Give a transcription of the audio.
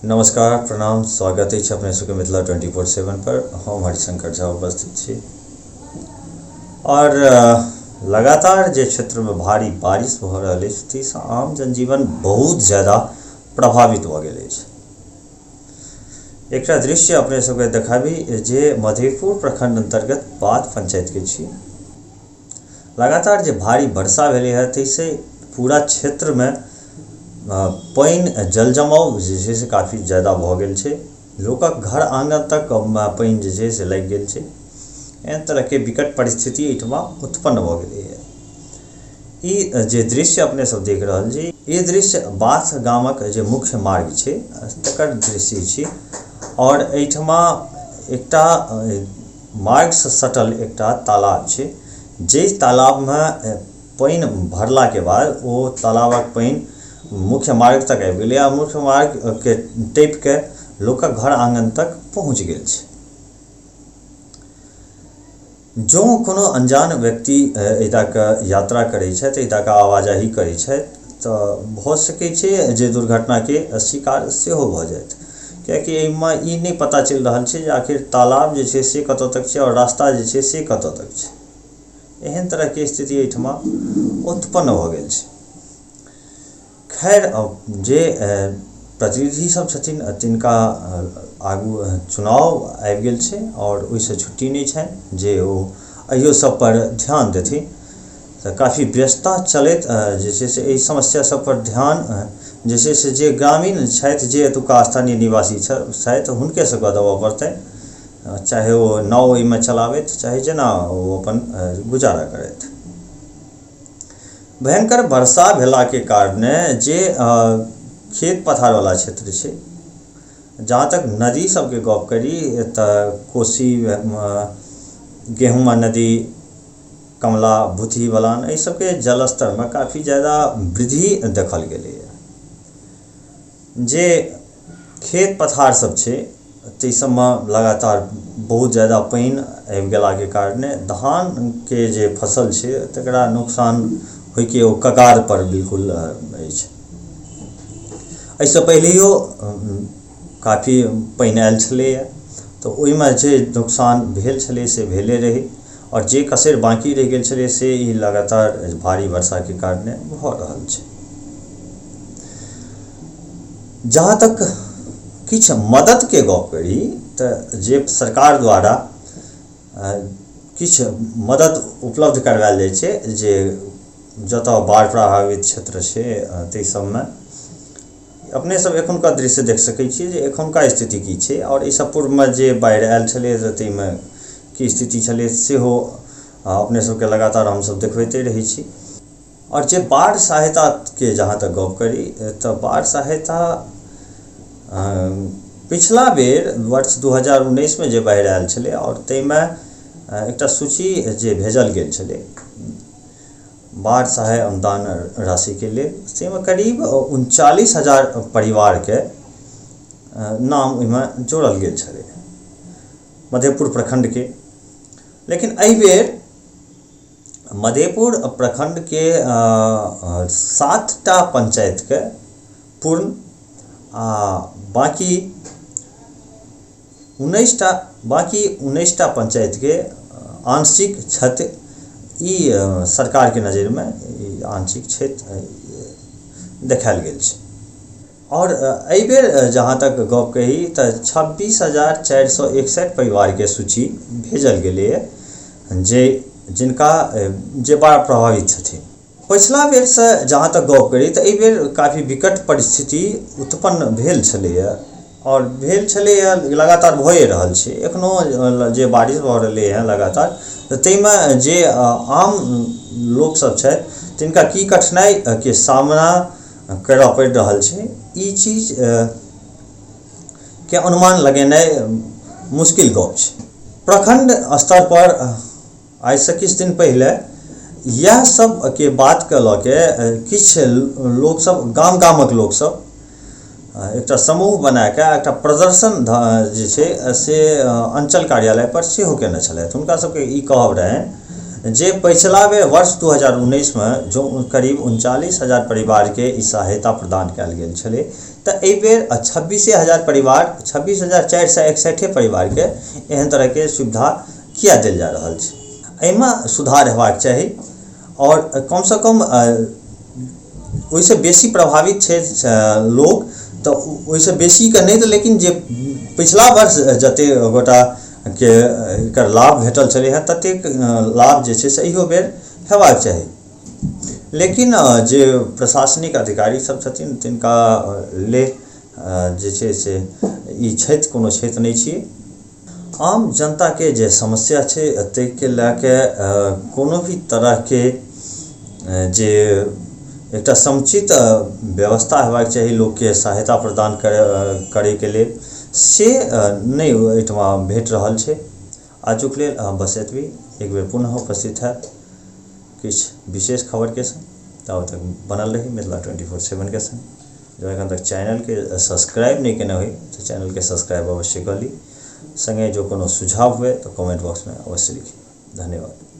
नमस्कार, प्रणाम, स्वागत अछि अपने सबके मिथिला 24/7 पर। हम हरिशंकर झा उपस्थित छी। और लगातार जे क्षेत्रमे भारी बारिश भऽ रहल अछि ताहिसँ आम जनजीवन बहुत ज़्यादा प्रभावित भऽ गेल अछि। एकटा दृश्य अपने सबके देखाबी जे मधेपुर प्रखंड अंतर्गत बाथ पंचायत के छी। लगातार जे भारी वर्षा भेलै है ताहिसँ पूरा क्षेत्रमे पानि जल जमाव जे छै से काफी ज़्यादा भऽ गेल छै। लोकक घर आंगन तक पानि जे छै से लागि गेल छै। एहन तरहके विकट परिस्थिति एहिठमा उत्पन्न भऽ गेलैए। ई जे दृश्य अपने सब देख रहल छी, ई दृश्य बाथ गामक जे मुख्य मार्ग छै तकर दृश्य छी। और एहिठमा एकटा मार्ग से सटल एकटा तालाब छै, जाहि तालाबमे पानि भरला के बाद ओ तालाबक पानि मुख्य मार्ग तक आबि गेलै आ मुख्य मार्ग के टपि के लोकक घर आंगन तक पहुँच गेल छै। जँ कोनो अनजान व्यक्ति एहि दऽ कऽ यात्रा करै छथि, एहि दऽ कऽ आवाजाही करै छथि, तऽ भऽ सकै छै जे दुर्घटनाके शिकार सेहो भऽ जाथि। कियाकि एहिमे ई नहि पता चलि रहल छै जे आखिर तालाब जे छै से कतऽ तक छै और रास्ता जे छै से कतऽ तक छै। एहन तरहके स्थिति एहिठमा उत्पन्न भऽ गेल छै। खैर, जे प्रतिनिधि सब छथिन तिनका आगू चुनाव आबि गेल छै और ओहिसँ छुट्टी नहि छनि जे ओ एहियो सब पर ध्यान देथिन। तऽ काफी व्यस्तता चलैत जे छै से एहि समस्या सब पर ध्यान जे छै से जे ग्रामीण छथि, जे एतुका स्थानीय निवासी छथि, हुनके सबके देबऽ पड़तनि, चाहे ओ नाव ओहिमे चलाबथि, चाहे जेना ओ अपन गुजारा करथि। भयंकर वर्षा भेलाके कारणे जे खेत पथार वाला क्षेत्र छै, जहाँ तक नदी सबके गप करी तऽ कोसी, गेहुमा नदी, कमला, भूतही बलान, एहि सबके जलस्तरमे काफी ज़्यादा वृद्धि देखल गेलैए। जे खेत पथार सब छै ताहि सबमे लगातार बहुत ज़्यादा पानि आबि गेलाके कारणे धानके जे फसल छै तकरा नुकसान होइके ओ कगार पर बिल्कुल अछि। एहिसँ पहिलैयो काफी पानि आयल छलैए तऽ ओहिमे जे नुकसान भेल छलै से भेले रहै, और जे कसरि बाँकी रहि गेल छलै से ई लगातार भारी वर्षाके कारणे भऽ रहल छै। जहाँ तक किछु मददके गप करी तऽ जे सरकार द्वारा किछु मदद उपलब्ध करवायल जाइ छै, जे जतऽ बाढ़ि प्रभावित क्षेत्र छै ताहि सबमे अपने सब एखुनका दृश्य देख सकै छियै जे एखुनका स्थिति की छै, और एहिसँ पूर्वमे जे बाढ़ि आयल छलै ताहिमे की स्थिति छलै सेहो अपने सबके लगातार हमसब देखबैते रहै छी। और जे बाढ़ि सहायताके जहाँ तक गप करी तऽ बाढ़ि सहायता पिछला बेर वर्ष 2019 में जे बाढ़ि आयल छलै और ताहिमे एकटा सूची जे भेजल गेल छलै बाढ़ि सहाय अनुदान राशिके लेल, ताहिमे करीब 39,000 परिवारके नाम ओहिमे जोड़ल गेल छलै मधेपुर प्रखंडके। लेकिन एहिबेर मधेपुर प्रखंडके 7टा पंचायतके पूर्ण आ बाँकी 19टा पंचायतके आंशिक क्षति ई सरकारके नजरिमे ई आंशिक क्षति देखायल गेल छै। और एहिबेर जहाँ तक गप कही तऽ 26,461 परिवारके सूची भेजल गेलैए जे जिनका जे बाढ़ि प्रभावित छथिन। पछिला बेरसँ जहाँ तक गप करी तऽ एहिबेर काफी विकट परिस्थिति उत्पन्न भेल छलैए और भेल छलैए, लगातार भए रहल छै। एखनो जे बारिश भऽ रहलै हँ लगातार, तऽ ताहिमे जे आम लोकसब छथि तिनका की कठिनाइके सामना करऽ पड़ि रहल छै, ई चीज के अनुमान लगेनाइ मुश्किल गप छै। प्रखंड स्तर पर आइसँ किछु दिन पहिले इएह सबके बातके लऽ के किछु लोकसब, गाम गामक लोकसब एकटा समूह बनाके एकटा प्रदर्शन जे छै से अंचल कार्यालय पर सेहो केने छलथि। हुनका सबके ई कहब रहनि जे पछिला बेर वर्ष 2019 में जो करीब 39,000 परिवारके ई सहायता प्रदान कयल गेल छलै, तऽ एहिबेर 26,000 परिवार 26,461 परिवारके एहन तरहके सुविधा किया देल जा रहल छै। एहिमे सुधार हेबाक चाही आओर कमसँ कम ओहिसँ बेसी प्रभावित छै लोक तऽ ओहिसँ बेसीके नहि तऽ लेकिन जे पिछला वर्ष जतेक गोटाके एकर लाभ भेटल छलै हँ ततेक लाभ जे छै से इहो बेर हेबाक चाही। लेकिन जे प्रशासनिक अधिकारी सब छथिन तिनका लेल जे छै से ई क्षेत्र कोनो क्षेत्र नहि छियै। आम जनताके जे समस्या छै ताहिके लए के कोनो भी तरहके जे एकटा समुचित व्यवस्था हेबाक चाही लोकके सहायता प्रदान करैके लेल से नहि एहिठमा भेट रहल छै। आजुक लेल बस एतबी। एक बेर पुनः उपस्थित हैब किछु विशेष खबरके संग। ताबत तक बनल रही मिथिला 24/7 के संग। जँ एखन तक चैनलके सब्सक्राइब नहि केने होइ तऽ चैनलके सब्सक्राइब अवश्य कऽ ली। संगे जो कोनो सुझाव हुए तऽ कमेंट बॉक्समे अवश्य लिखी। धन्यवाद।